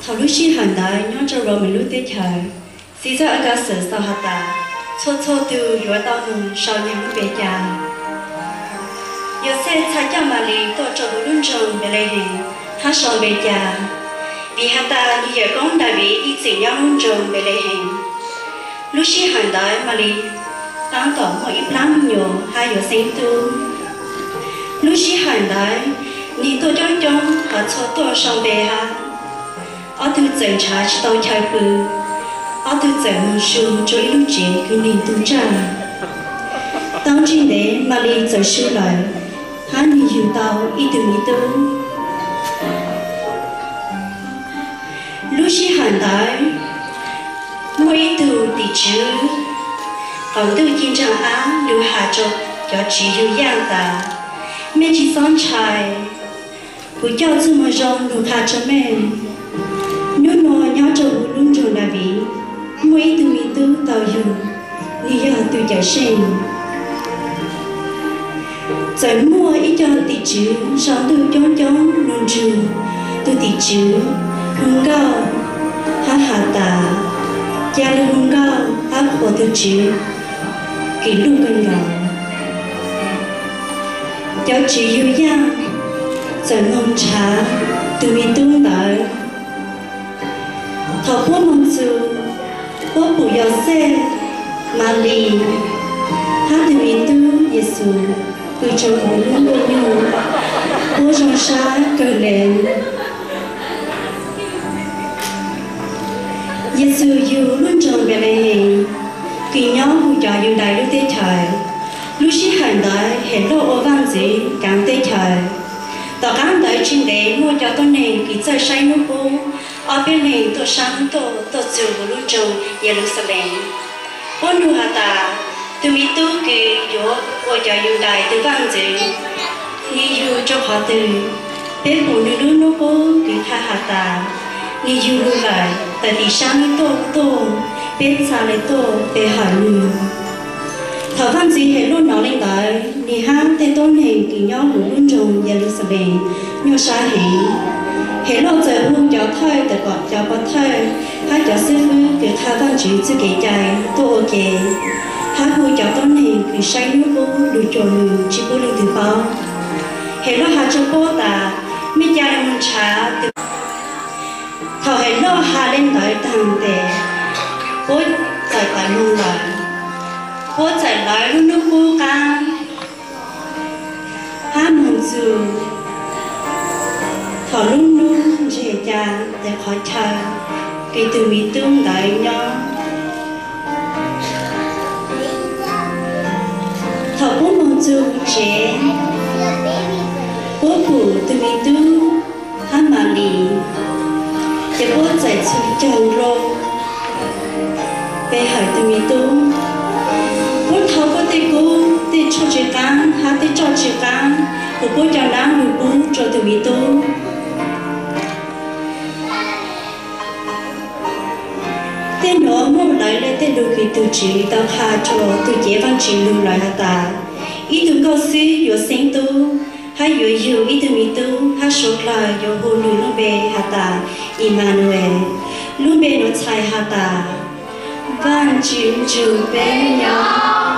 Thaum lub sij hawm ntawd nyob rau Roman lub teb chaws, Caesar Augustus tau has tas txhua txhua tus yuav tau mus sau nyeem lub npe cas. Yauxej txhad coj Malis tuaj rau hauv lub nroog Npelehees hab sau npe cas, vim has tas nws yawm koob Daviv ib txwm nyob lub nroog Npelehees. Lub sij hawm ntawd Malis taab tom muaj ib plab me nyuam hab yuav xeeb tub. Lub sij hawm ntawd neeg tuaj coob coob hos txhua tuaj sau npe hab. Ob tug txawm ntshav tsis tau chaw pw, ob tug txawm moog su rua ib lub tsev kws neeg tu ntsaj. Tau ntsij ntev Malis txawm su lawm hab nwg yug tau ib tug me tub. Lub sij hawm ntawd muaj ib tug tim tswv qaum ntuj ci ntsaag ab lug has rua cov tswv yug yaaj tas, mej tsi xob ntshai, kuv coj txuj moo zoo lug qha rua mej. Nub nua nyob rua huv lub nroog Daviv muaj ib tug me tub tau yug, nwg yog tug Cawmseej. Txawm muaj ib co tim tswv sau ntuj coob coob lug nrug tug tim tswv hu nkauj hab has tas, ca lug hu nkauj hab qhuas tug Tswv kws lub kawg nkaus. Cov tswv yug yaaj txawm moog nrhav tug me tub ntawd. Thaum puab moog txug, puab pum Yauxej, Malis hab tug me tub Yexus pw rua huv lub nkuaj nyuj, puab zoo sab kawg le. Yexus yug lub nroog Npelehees kws nyob huv cov Yudais lub teb chaws. Lub sij hawm ntawd Helauj ua vaaj ntxwv kaav teb chaws. Tom qaab ntawd tsi ntev muaj cov tuab neeg kws txawj saib nub qub, ob peb leeg tuaj saab nub tuaj, tuaj txug huv lub nroog Yeluxalees. Puab nug has tas, tug me tub kws yuav ua cov Yudais tug vaaj ntxwv, nwg yug rua qhov twg? Peb pum nwg lub nub qub kws qha has tas, nwg yug lug lawm tawm tim saab nub tuaj tuaj, peb txha le tuaj pe hawm nwg. Thaum vaaj ntxwv Helauj nov le ntawd, nwg hab tej tuab neeg kws nyob huv lub nroog Yeluxalees nyuaj sab heev. Helauj txawm hu cov thawj tawm tom cov pov thawj hab cov xib fwb kws qha Vaajtswv txuj kev cai tuaj ua ke, hab hu cov tuab neeg kws saib nub qub lug cuag nwg tsi pub leej twg paub. Helauj has rua puab tas, mej ca le moog nrhav tug. Thaum Helauj has le ntawd taag tes, puab txawm tawm moog lawm. Puab txawm lawv lub nub qub qaab hab moog txug thaum lub nub ntseg ca tes qhov chaw kws tug me tub ntawd nyob. Thaum puab moog txug huv tsev, puab pum tug me tub hab Malis, ces puab txawm txhug caug lug pe hawm tug me tub. Puab thau puab tej kub, tej tshuaj tsw qaab hab tej roj tsw qaab, kuas puab coj nab lug pub rua tug me tub. Tej nuav muaj lawv le tej lug kws tug Tswv tau qha rua tug cev Vaajtswv lug lawm has tas, ib tug nkauj xwb yuav xeeb tub, hab yuav yug ib tug me tub, hab suav dlawg yuav hu nwg lub npe has tas Imanues. Lub npe nuav txhais has tas, Vaajtswv nrug peb nyob.